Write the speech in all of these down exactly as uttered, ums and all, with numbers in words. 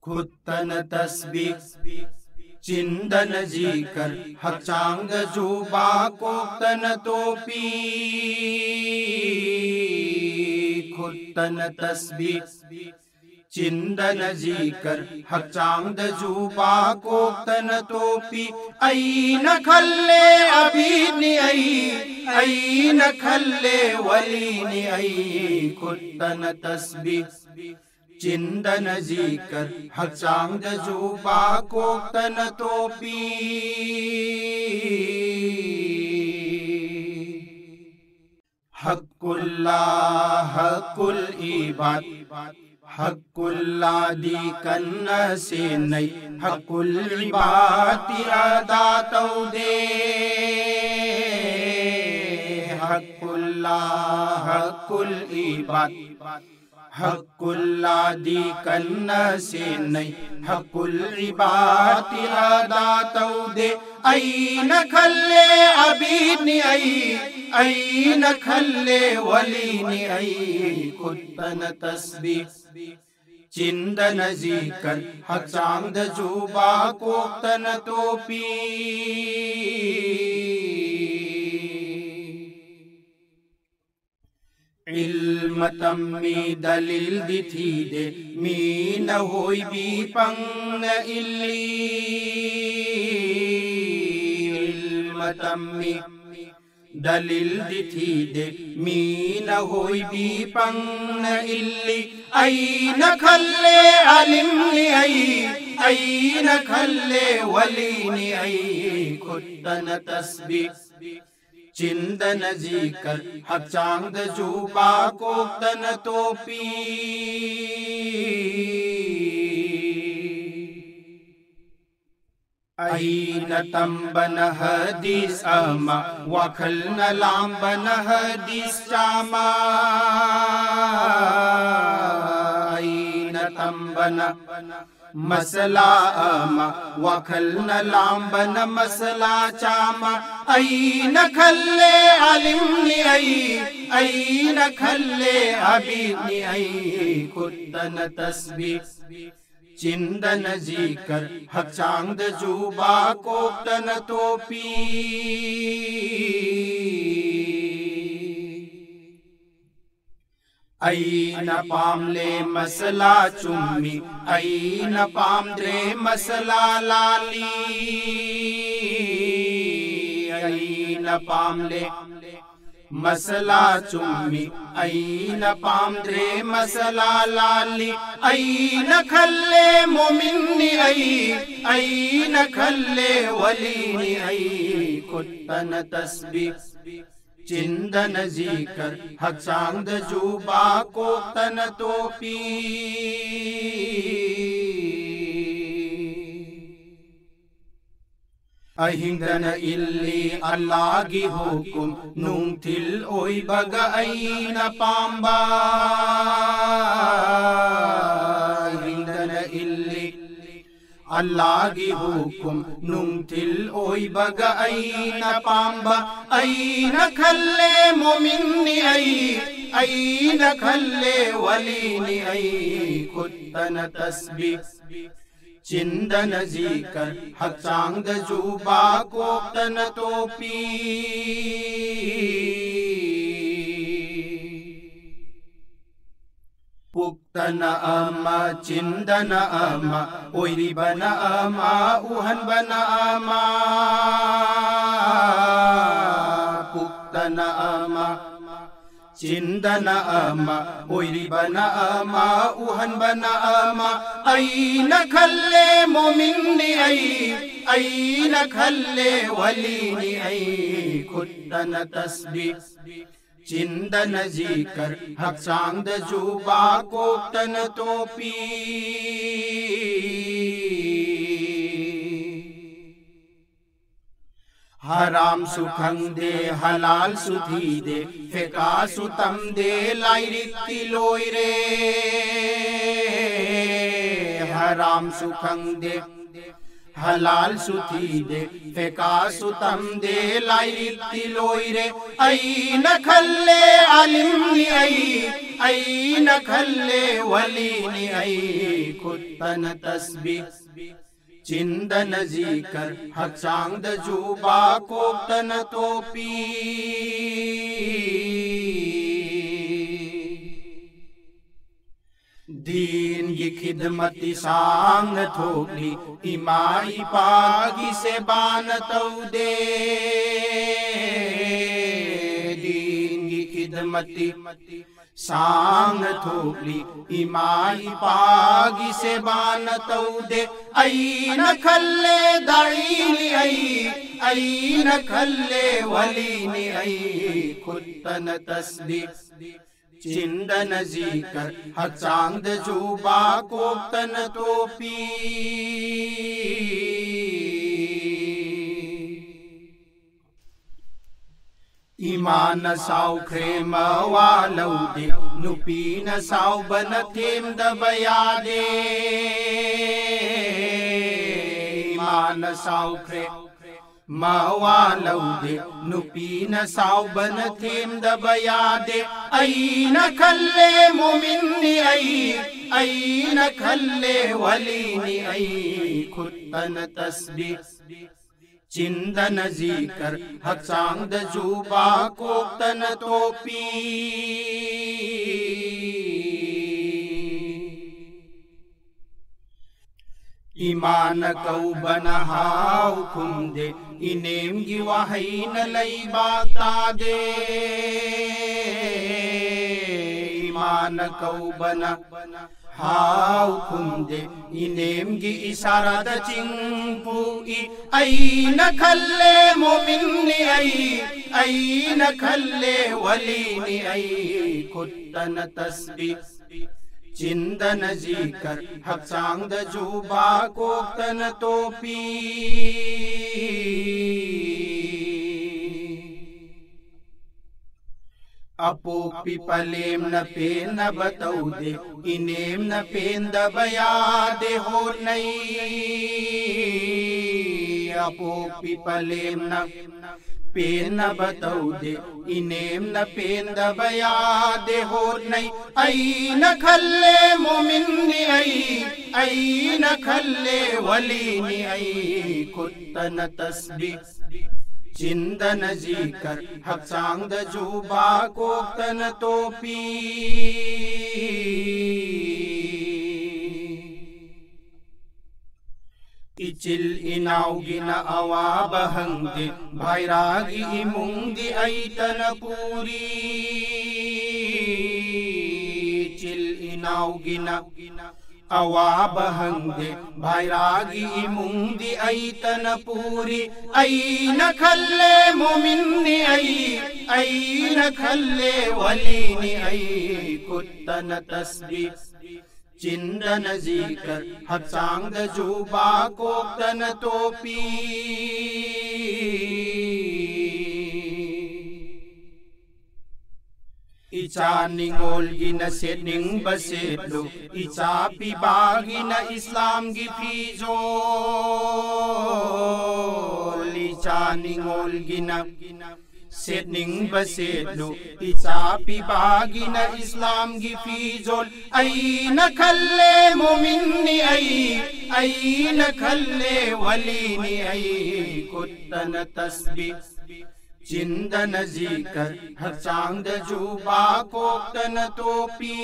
ꯈꯨꯠꯇꯅ ꯇꯁꯕꯤ, ꯆꯤꯟꯗꯅ ꯖꯤꯀꯔ, ꯍꯛꯆꯥꯡꯗ ꯖꯨꯕꯥ, ꯀꯣꯛꯇꯅ ꯇꯣꯄꯤ꯫ ꯈꯨꯠꯇꯅ ꯇꯁꯕꯤ, ꯆꯤꯟꯗꯅ ꯖꯤꯀꯔ, ꯍꯛꯆꯥꯡꯗ ꯖꯨꯕꯥ, ꯀꯣꯛꯇꯅ ꯇꯣꯄꯤ꯫ ꯑꯩꯅ ꯈꯜꯂꯦ ꯑꯕꯤꯗꯅꯤ ꯑꯩ, ꯑꯩꯅ ꯈꯜꯂꯦ ꯋꯂꯤꯅꯤ ꯑꯩ꯫ ꯈꯨꯠꯇꯅ ꯇꯁꯕꯤ, ꯆꯤꯟꯗꯅ ꯖꯤꯀꯔ, ꯍꯛꯆꯥꯡꯗ ꯖꯨꯕꯥ, ꯀꯣꯛꯇꯅ ꯇꯣꯄꯤ꯫ ꯍꯛꯀꯨꯜꯂꯥ, ꯍꯛꯀꯨꯜ ꯏꯕꯥꯗ, ꯍꯛꯀꯨꯜꯂꯥꯗꯤ ꯀꯟꯅ ꯁꯦꯟꯅꯩ, ꯍꯛꯀꯨꯜ ꯏꯕꯥꯗꯇꯤ ꯑꯗꯥ ꯇꯧꯗꯦ꯫ ꯍꯛꯀꯨꯜꯂꯥ, ꯍꯛꯀꯨꯜ ꯏꯕꯥꯗ, ꯍꯛꯀꯨꯜꯂꯥꯗꯤ ꯀꯟꯅ ꯁꯦꯟꯅꯩ, ꯍꯛꯀꯨꯜ ꯏꯕꯥꯗꯇꯤ ꯑꯗꯥ ꯇꯧꯗꯦ꯫ ꯑꯩꯅ ꯈꯜꯂꯦ ꯑꯕꯤꯗꯅꯤ ꯑꯩ, ꯑꯩꯅ ꯈꯜꯂꯦ ꯋꯂꯤꯅꯤ ꯑꯩ꯫ ꯈꯨꯠꯇꯅ ꯇꯁꯕꯤ, ꯆꯤꯟꯗꯅ ꯖꯤꯀꯔ, ꯍꯛꯆꯥꯡꯗ ꯖꯨꯕꯥ, ꯀꯣꯛꯇꯅ ꯇꯣꯄꯤ꯫ ꯏꯜꯃ ꯇꯝꯃꯤ ꯗꯂꯤꯜꯗꯤ ꯊꯤꯗꯦ, ꯃꯤꯅ ꯍꯣꯏꯕꯤ ꯄꯪꯅ ꯏꯜꯂꯤ꯫ ꯏꯜꯃ ꯇꯝꯃꯤ ꯗꯂꯤꯜꯗꯤ ꯊꯤꯗꯦ, ꯃꯤꯅ ꯍꯣꯏꯕꯤ ꯄꯪꯅ ꯏꯜꯂꯤ꯫ ꯑꯩꯅ ꯈꯜꯂꯦ ꯑꯂꯤꯝꯅꯤ ꯑꯩ, ꯑꯩꯅ ꯈꯜꯂꯦ ꯋꯂꯤꯅꯤ ꯑꯩ꯫ ꯈꯨꯠꯇꯅ ꯇꯁꯕꯤ, ꯆꯤꯟꯗꯅ ꯖꯤꯀꯔ, ꯍꯛꯆꯥꯡꯗ ꯖꯨꯕꯥ, ꯀꯣꯛꯇꯅ ꯇꯣꯄꯤ꯫ ꯑꯩꯅ ꯇꯝꯕꯅ ꯍꯗꯤꯁ ꯑꯃ, ꯋꯥꯈꯜꯅ ꯂꯥꯝꯕꯅ ꯍꯗꯤꯁ ꯆꯥꯝꯃ꯫ ꯑꯩꯅ ꯇꯝꯕꯅ ꯃꯁꯂꯥ ꯑꯃ, ꯋꯥꯈꯜꯅ ꯂꯥꯝꯕꯅ ꯃꯁꯂꯥ ꯆꯥꯝꯃ꯫ ꯑꯩꯅ ꯈꯜꯂꯦ ꯑꯂꯤꯝꯅꯤ ꯑꯩ, ꯑꯩꯅ ꯈꯜꯂꯦ ꯑꯕꯤꯗꯅꯤ ꯑꯩ꯫ ꯈꯨꯠꯇꯅ ꯇꯁꯕꯤ, ꯆꯤꯟꯗꯅ ꯖꯤꯀꯔ, ꯍꯛꯆꯥꯡꯗ ꯖꯨꯕꯥ, ꯀꯣꯛꯇꯅ ꯇꯣꯄꯤ꯫ ꯑꯩꯅ ꯄꯥꯝꯂꯦ ꯃꯁꯂꯥ ꯆꯨꯝꯃꯤ, ꯑꯩꯅ ꯄꯥꯝꯗ꯭ꯔꯦ ꯃꯁꯂꯥ ꯂꯥꯜꯂꯤ꯫ ꯑꯩꯅ ꯄꯥꯝꯂꯦ ꯃꯁꯂꯥ ꯆꯨꯝꯃꯤ, ꯑꯩꯅ ꯄꯥꯝꯗ꯭ꯔꯦ ꯃꯁꯂꯥ ꯂꯥꯜꯂꯤ꯫ ꯑꯩꯅ ꯈꯜꯂꯦ ꯃꯣꯃꯤꯟꯅꯤ ꯑꯩ, ꯑꯩꯅ ꯈꯜꯂꯦ ꯋꯂꯤꯅꯤ ꯑꯩ꯫ ꯈꯨꯠꯇꯅ ꯇꯁꯕꯤ, ꯆꯤꯟꯗꯅ ꯖꯤꯀꯔ, ꯍꯛꯆꯥꯡꯗ ꯖꯨꯕꯥ, ꯀꯣꯛꯇꯅ ꯇꯣꯄꯤ꯫ ꯑꯍꯤꯡꯗꯅ ꯏꯜꯂꯤ ꯑꯜꯂꯥꯒꯤ ꯍꯨꯀꯨꯝ, ꯅꯨꯡꯊꯤꯜ ꯑꯣꯏꯕꯒ ꯑꯩꯅ ꯄꯥꯝꯕ꯫ ꯑꯍꯤꯡꯗꯅ ꯏꯜꯂꯤ ꯑꯜꯂꯥꯒꯤ ꯍꯨꯀꯨꯝ, ꯅꯨꯡꯊꯤꯜ ꯑꯣꯏꯕꯒ ꯑꯩꯅ ꯄꯥꯝꯕ꯫ ꯑꯩꯅ ꯈꯜꯂꯦ ꯃꯣꯃꯤꯟꯅꯤ ꯑꯩ, ꯑꯩꯅ ꯈꯜꯂꯦ ꯋꯂꯤꯅꯤ ꯑꯩ꯫ ꯈꯨꯠꯇꯅ ꯇꯁꯕꯤ, ꯆꯤꯟꯗꯅ ꯖꯤꯀꯔ, ꯍꯛꯆꯥꯡꯗ ꯖꯨꯕꯥ, ꯀꯣꯛꯇꯅ ꯇꯣꯄꯤ꯫ ꯄꯨꯛꯇꯅ ꯑꯃ, ꯆꯤꯟꯗꯅ ꯑꯃ, ꯑꯣꯏꯔꯤꯕꯅ ꯑꯃ, ꯎꯍꯟꯕꯅ ꯑꯃ꯫ ꯄꯨꯛꯇꯅ ꯑꯃ, ꯆꯤꯟꯗꯅ ꯑꯃ, ꯑꯣꯏꯔꯤꯕꯅ ꯑꯃ, ꯎꯍꯟꯕꯅ ꯑꯃ꯫ ꯑꯩꯅ ꯈꯜꯂꯦ ꯃꯣꯃꯤꯟꯅꯤ ꯑꯩ, ꯑꯩꯅ ꯈꯜꯂꯦ ꯋꯂꯤꯅꯤ ꯑꯩ꯫ ꯈꯨꯠꯇꯅ ꯇꯁꯕꯤ, ꯆꯤꯟꯗꯅ ꯖꯤꯀꯔ, ꯍꯛꯆꯥꯡꯗ ꯖꯨꯕꯥ, ꯀꯣꯛꯇꯅ ꯇꯣꯄꯤ꯫ ꯍꯔꯥꯝꯁꯨ ꯈꯪꯗꯦ, ꯍꯂꯥꯜꯁꯨ ꯊꯤꯗꯦ, ꯐꯤꯀꯥꯁꯨ ꯇꯝꯗꯦ, ꯂꯥꯏꯔꯤꯛꯇꯤ ꯂꯣꯏꯔꯦ꯫ ꯍꯔꯥꯝꯁꯨ ꯈꯪꯗꯦ, ꯍꯂꯥꯜꯁꯨ ꯊꯤꯗꯦ, ꯐꯦꯀꯥꯁꯨ ꯇꯝꯗꯦ, ꯂꯥꯏꯔꯤꯛꯇꯤ ꯂꯣꯏꯔꯦ꯫ ꯑꯩꯅ ꯈꯜꯂꯦ ꯑꯥꯂꯤꯝꯅꯤ ꯑꯩ, ꯑꯩꯅ ꯈꯜꯂꯦ ꯋꯂꯤꯅꯤ ꯑꯩ꯫ ꯈꯨꯠꯇꯅ ꯇꯁꯕꯤ, ꯆꯤꯟꯗꯅ ꯖꯤꯀꯔ, ꯍꯛꯆꯥꯡꯗ ꯖꯨꯕꯥ, ꯀꯣꯛꯇꯅ ꯇꯣꯄꯤ꯫ ꯗꯤꯟꯒꯤ ꯈꯤꯗꯃꯠꯇꯤ ꯁꯥꯡꯅ ꯊꯣꯛꯂꯤ, ꯏꯃꯥ ꯏꯄꯥꯒꯤ ꯁꯦꯕꯥꯅ ꯇꯧꯗꯦ꯫ ꯗꯤꯟꯒꯤ ꯈꯤꯗꯃꯠꯇꯤ ꯁꯥꯡꯅ ꯊꯣꯛꯂꯤ, ꯏꯃꯥ ꯏꯄꯥꯒꯤ ꯁꯦꯕꯥꯅ ꯇꯧꯗꯦ꯫ ꯑꯩꯅ ꯈꯜꯂꯦ ꯗꯥꯏꯅꯤ ꯑꯩ, ꯑꯩꯅ ꯈꯜꯂꯦ ꯋꯂꯤꯅꯤ ꯑꯩ꯫ ꯈꯨꯠꯇꯅ ꯇꯁꯕꯤ, ꯆꯤꯟꯗꯅ ꯖꯤꯀꯔ, ꯍꯛꯆꯥꯡꯗ ꯖꯨꯕꯥ, ꯀꯣꯛꯇꯅ ꯇꯣꯄꯤ꯫ ꯏꯃꯥꯅ ꯁꯥꯎꯈ꯭ꯔꯦ ꯃꯋꯥ ꯂꯧꯗꯦ, ꯅꯨꯄꯤꯅ ꯁꯥꯎꯕꯅ ꯊꯦꯝꯗꯕ ꯌꯥꯗꯦ꯫ ꯏꯃꯥꯅ ꯁꯥꯎꯈ꯭ꯔꯦ ꯃꯋꯥ ꯂꯧꯗꯦ, ꯅꯨꯄꯤꯅ ꯁꯥꯎꯕꯅ ꯊꯦꯝꯗꯕ ꯌꯥꯗꯦ꯫ ꯑꯩꯅ ꯈꯜꯂꯦ ꯃꯨꯃꯤꯟꯅꯤ ꯑꯩ, ꯑꯩꯅ ꯈꯜꯂꯦ ꯋꯂꯤꯅꯤ ꯑꯩ꯫ ꯈꯨꯠꯇꯅ ꯇꯁꯕꯤ, ꯆꯤꯟꯗꯅ ꯖꯤꯀꯔ, ꯍꯛꯆꯥꯡꯗ ꯖꯨꯕꯥ, ꯀꯣꯛꯇꯅ ꯇꯣꯄꯤ꯫ ꯏꯃꯥꯅ ꯀꯧꯕꯅ ꯍꯥꯎ ꯈꯨꯝꯗꯦ, ꯏꯅꯦꯝꯒꯤ ꯋꯥꯍꯩꯅ ꯂꯩꯕꯥꯛ ꯇꯥꯗꯦ꯫ ꯏꯃꯥꯅ ꯀꯧꯕꯅ ꯍꯥꯎ ꯈꯨꯝꯗꯦ, ꯏꯅꯦꯝꯒꯤ ꯏꯁꯥꯔꯥꯗ ꯆꯤꯡ ꯄꯨꯏ꯫ ꯑꯩꯅ ꯈꯜꯂꯦ ꯃꯨꯃꯤꯟꯅꯤ ꯑꯩ, ꯑꯩꯅ ꯈꯜꯂꯦ ꯋꯂꯤꯅꯤ ꯑꯩ꯫ ꯈꯨꯠꯇꯅ ꯇꯁꯕꯤ, ꯆꯤꯟꯗꯅ ꯖꯤꯀꯔ, ꯍꯛꯆꯥꯡꯗ ꯖꯨꯕꯥ, ꯀꯣꯛꯇꯅ ꯇꯣꯄꯤ꯫ ꯑꯄꯣꯛꯄꯤ ꯄꯂꯦꯝꯅ ꯄꯦꯟꯅꯕ ꯇꯧꯗꯦ, ꯏꯅꯦꯝꯅ ꯄꯦꯟꯗꯕ ꯌꯥꯗꯦ ꯍꯣꯠꯅꯩ꯫ ꯑꯄꯣꯛꯄꯤ ꯄꯂꯦꯝꯅ ꯄꯦꯟꯅꯕ ꯇꯧꯗꯦ, ꯏꯅꯦꯝꯅ ꯄꯦꯟꯗꯕ ꯌꯥꯗꯦ ꯍꯣꯠꯅꯩ꯫ ꯑꯩꯅ ꯈꯜꯂꯦ ꯃꯣꯃꯤꯟꯅꯤ ꯑꯩ, ꯑꯩꯅ ꯈꯜꯂꯦ ꯋꯂꯤꯅꯤ ꯑꯩ꯫ ꯈꯨꯠꯇꯅ ꯇꯁꯕꯤ, ꯆꯤꯟꯗꯅ ꯖꯤꯀꯔ, ꯍꯛꯆꯥꯡꯗ ꯖꯨꯕꯥ, ꯀꯣꯛꯇꯅ ꯇꯣꯄꯤ꯫ ꯏꯆꯤꯜ ꯏꯅꯥꯎꯒꯤꯅ ꯑꯋꯥꯕ ꯍꯪꯗꯦ, ꯚꯥꯏꯔꯥꯒꯤ ꯏꯃꯨꯡꯗꯤ ꯑꯩꯇꯅ ꯄꯨꯔꯤ꯫ ꯏꯆꯤꯜ ꯏꯅꯥꯎꯒꯤꯅ ꯑꯋꯥꯕ ꯍꯪꯗꯦ, ꯚꯥꯏꯔꯥꯒꯤ ꯏꯃꯨꯡꯗꯤ ꯑꯩꯇꯅ ꯄꯨꯔꯤ꯫ ꯑꯩꯅ ꯈꯜꯂꯦ ꯃꯣꯃꯤꯟꯅꯤ ꯑꯩ, ꯑꯩꯅ ꯈꯜꯂꯦ ꯋꯂꯤꯅꯤ ꯑꯩ꯫ ꯈꯨꯠꯇꯅ ꯇꯁꯕꯤ, ꯆꯤꯟꯗꯅ ꯖꯤꯀꯔ, ꯍꯛꯆꯥꯡꯗ ꯖꯨꯕꯥ, ꯀꯣꯛꯇꯅ ꯇꯣꯄꯤ꯫ ꯏꯆꯥ ꯅꯤꯉꯣꯜꯒꯤꯅ ꯁꯦꯠꯅꯤꯡꯕ ꯁꯦꯠꯂꯨ, ꯏꯆꯥ ꯄꯤꯕꯥꯒꯤꯅ ꯏꯁꯂꯥꯝꯒꯤ ꯐꯤꯖꯣꯜ꯫ ꯏꯆꯥ ꯅꯤꯉꯣꯜꯒꯤꯅ ꯁꯦꯠꯅꯤꯡꯕ ꯁꯦꯠꯂꯨ, ꯏꯆꯥ ꯄꯤꯕꯥꯒꯤꯅ ꯏꯁꯂꯥꯝꯒꯤ ꯐꯤꯖꯣꯜ꯫ ꯑꯩꯅ ꯈꯜꯂꯦ ꯃꯣꯃꯤꯟꯅꯤ ꯑꯩ, ꯑꯩꯅ ꯈꯜꯂꯦ ꯋꯂꯤꯅꯤ ꯑꯩ꯫ ꯈꯨꯠꯇꯅ ꯇꯁꯕꯤ, ꯆꯤꯟꯗꯅ ꯖꯤꯀꯔ, ꯍꯛꯆꯥꯡꯗ ꯖꯨꯕꯥ, ꯀꯣꯛꯇꯅ ꯇꯣꯄꯤ꯫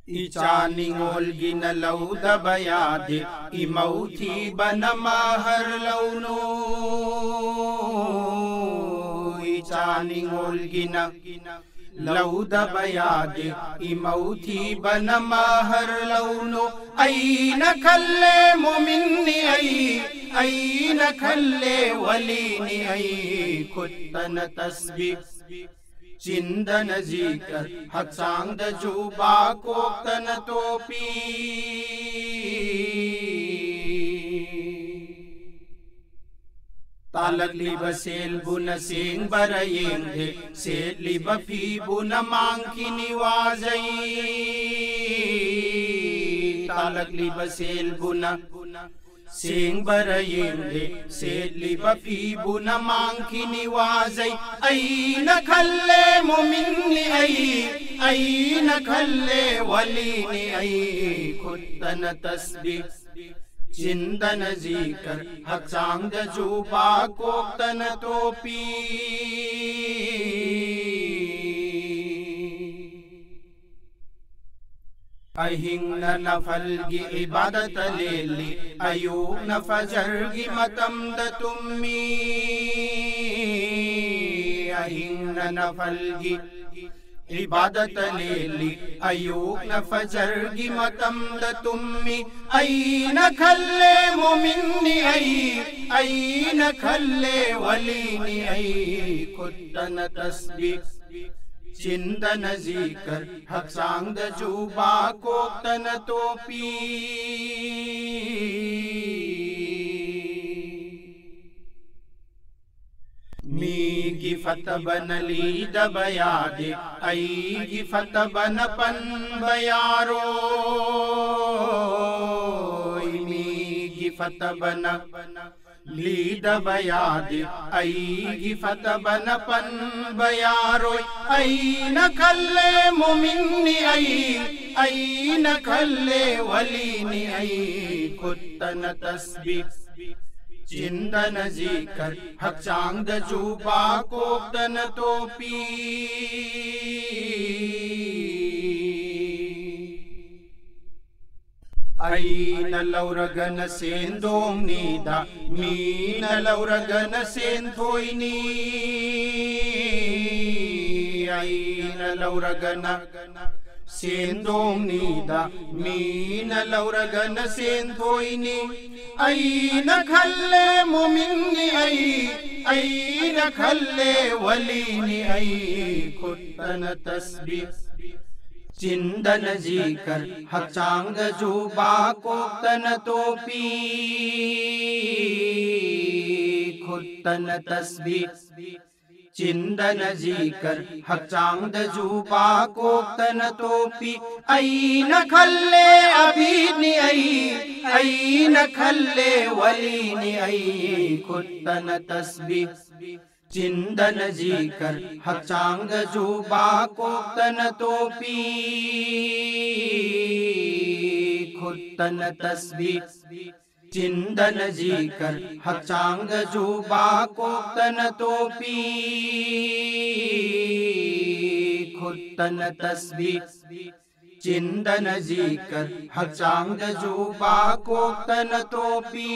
ꯏꯆꯥ ꯅꯤꯉꯣꯜꯒꯤꯅ ꯂꯧꯗꯕ ꯌꯥꯗꯦ, ꯏꯃꯧ ꯊꯤꯕꯅ ꯃꯍꯔ ꯂꯧꯅꯨ꯫ ꯏꯆꯥ ꯅꯤꯉꯣꯜꯒꯤꯅ ꯂꯧꯗꯕ ꯌꯥꯗꯦ, ꯏꯃꯧ ꯊꯤꯕꯅ ꯃꯍꯔ ꯂꯧꯅꯨ꯫ ꯑꯩꯅ ꯈꯜꯂꯦ ꯃꯣꯃꯤꯟꯅꯤ ꯑꯩ, ꯑꯩꯅ ꯈꯜꯂꯦ ꯋꯂꯤꯅꯤ ꯑꯩ꯫ ꯈꯨꯠꯇꯅ ꯇꯁꯕꯤ, ꯆꯤꯟꯗꯅ ꯖꯤꯀꯔ, ꯍꯛꯆꯥꯡꯗ ꯖꯨꯕꯥ, ꯀꯣꯛꯇꯅ ꯇꯣꯄꯤ꯫ ꯇꯥꯜꯂꯛꯂꯤꯕ ꯁꯦꯜꯕꯨꯅ ꯁꯦꯡꯕꯔ ꯌꯦꯡꯗꯦ, ꯁꯦꯠꯂꯤꯕ ꯐꯤꯕꯨꯅ ꯃꯥꯡꯈꯤꯅꯤ ꯋꯥꯖꯩ꯫ ꯇꯥꯜꯂꯛꯂꯤꯕ ꯁꯦꯜꯕꯨꯅ ꯁꯦꯡꯕꯔ ꯌꯦꯡꯗꯦ, ꯁꯦꯠꯂꯤꯕ ꯐꯤꯕꯨꯅ ꯃꯥꯡꯈꯤꯅꯤ ꯋꯥꯖꯩ꯫ ꯑꯩꯅ ꯈꯜꯂꯦ ꯃꯣꯃꯤꯟꯅꯤ ꯑꯩ, ꯑꯩꯅ ꯈꯜꯂꯦ ꯋꯂꯤꯅꯤ ꯑꯩ꯫ ꯈꯨꯠꯇꯅ ꯇꯁꯕꯤ, ꯆꯤꯟꯗꯅ ꯖꯤꯀꯔ, ꯍꯛꯆꯥꯡꯗ ꯖꯨꯕꯥ, ꯀꯣꯛꯇꯅ ꯇꯣꯄꯤ꯫ ꯑꯍꯤꯡꯅ ꯅꯐꯜꯒꯤ ꯏꯕꯥꯗꯠꯇ ꯂꯦꯜꯂꯤ, ꯑꯌꯨꯛꯅ ꯐꯖꯔꯒꯤ ꯃꯇꯝꯗ ꯇꯨꯝꯃꯤ꯫ ꯑꯍꯤꯡꯅ ꯅꯐꯜꯒꯤ ꯏꯕꯥꯗꯠꯇ ꯂꯦꯜꯂꯤ, ꯑꯌꯨꯛꯅ ꯐꯖꯔꯒꯤ ꯃꯇꯝꯗ ꯇꯨꯝꯃꯤ꯫ ꯑꯩꯅ ꯈꯜꯂꯦ ꯃꯣꯃꯤꯟꯅꯤ ꯑꯩ, ꯑꯩꯅ ꯈꯜꯂꯦ ꯋꯂꯤꯅꯤ ꯑꯩ꯫ ꯈꯨꯠꯇꯅ ꯇꯁꯕꯤ, ꯆꯤꯟꯗꯅ ꯖꯤꯀꯔ, ꯍꯛꯆꯥꯡꯗ ꯖꯨꯕꯥ, ꯀꯣꯛꯇꯅ ꯇꯣꯄꯤ꯫ ꯃꯤꯒꯤ ꯐꯠꯇꯕꯅ ꯂꯤꯗꯕ ꯌꯥꯗꯦ, ꯑꯩꯒꯤ ꯐꯠꯇꯕꯅ ꯄꯟꯕ ꯌꯥꯔꯣꯏ꯫ ꯃꯤꯒꯤ ꯐꯠꯇꯕꯅ ꯂꯤꯗꯕ ꯌꯥꯗꯦ, ꯑꯩꯒꯤ ꯐꯠꯇꯕꯅ ꯄꯟꯕ ꯌꯥꯔꯣꯏ꯫ ꯑꯩꯅ ꯈꯜꯂꯦ ꯃꯣꯃꯤꯟꯅꯤ ꯑꯩ, ꯑꯩꯅ ꯈꯜꯂꯦ ꯋꯂꯤꯅꯤ ꯑꯩ꯫ ꯈꯨꯠꯇꯅ ꯇꯁꯕꯤ, ꯆꯤꯟꯗꯅ ꯖꯤꯀꯔ, ꯍꯛꯆꯥꯡꯗ ꯖꯨꯕꯥ, ꯀꯣꯛꯇꯅ ꯇꯣꯄꯤ꯫ ꯑꯩꯅ ꯂꯧꯔꯒꯅ ꯁꯦꯟꯗꯣꯡꯅꯤꯗ, ꯃꯤꯅ ꯂꯧꯔꯒꯅ ꯁꯦꯟꯊꯣꯏꯅꯤ꯫ ꯑꯩꯅ ꯂꯧꯔꯒꯅ ꯁꯦꯟꯗꯣꯡꯅꯤꯗ, ꯃꯤꯅ ꯂꯧꯔꯒꯅ ꯁꯦꯟꯊꯣꯏꯅꯤ꯫ ꯑꯩꯅ ꯈꯜꯂꯦ ꯃꯣꯃꯤꯟꯅꯤ ꯑꯩ, ꯑꯩꯅ ꯈꯜꯂꯦ ꯋꯂꯤꯅꯤ ꯑꯩ꯫ ꯈꯨꯠꯇꯅ ꯇꯁꯕꯤ, ꯆꯤꯟꯗꯅ ꯖꯤꯀꯔ, ꯍꯛꯆꯥꯡꯗ ꯖꯨꯕꯥ, ꯀꯣꯛꯇꯅ ꯇꯣꯄꯤ꯫ ꯈꯨꯠꯇꯅ ꯇꯁꯕꯤ, ꯆꯤꯟꯗꯅ ꯖꯤꯀꯔ, ꯍꯛꯆꯥꯡꯗ ꯖꯨꯕꯥ, ꯀꯣꯛꯇꯅ ꯇꯣꯄꯤ꯫ ꯑꯩꯅ ꯈꯜꯂꯦ ꯑꯕꯤꯗꯅꯤ ꯑꯩ, ꯑꯩꯅ ꯈꯜꯂꯦ ꯋꯂꯤꯅꯤ ꯑꯩ꯫ ꯈꯨꯠꯇꯅ ꯇꯁꯕꯤ, ꯆꯤꯟꯗꯅ ꯖꯤꯀꯔ, ꯍꯛꯆꯥꯡꯗ ꯖꯨꯕꯥ, ꯀꯣꯛꯇꯅ ꯇꯣꯄꯤ꯫ ꯈꯨꯠꯇꯅ ꯇꯁꯕꯤ, ꯆꯤꯟꯗꯅ ꯖꯤꯀꯔ, ꯍꯛꯆꯥꯡꯗ ꯖꯨꯕꯥ, ꯀꯣꯛꯇꯅ ꯇꯣꯄꯤ꯫ ꯈꯨꯠꯇꯅ ꯇꯁꯕꯤ, ꯆꯤꯟꯗꯅ ꯖꯤꯀꯔ, ꯍꯛꯆꯥꯡꯗ ꯖꯨꯕꯥ, ꯀꯣꯛꯇꯅ ꯇꯣꯄꯤ꯫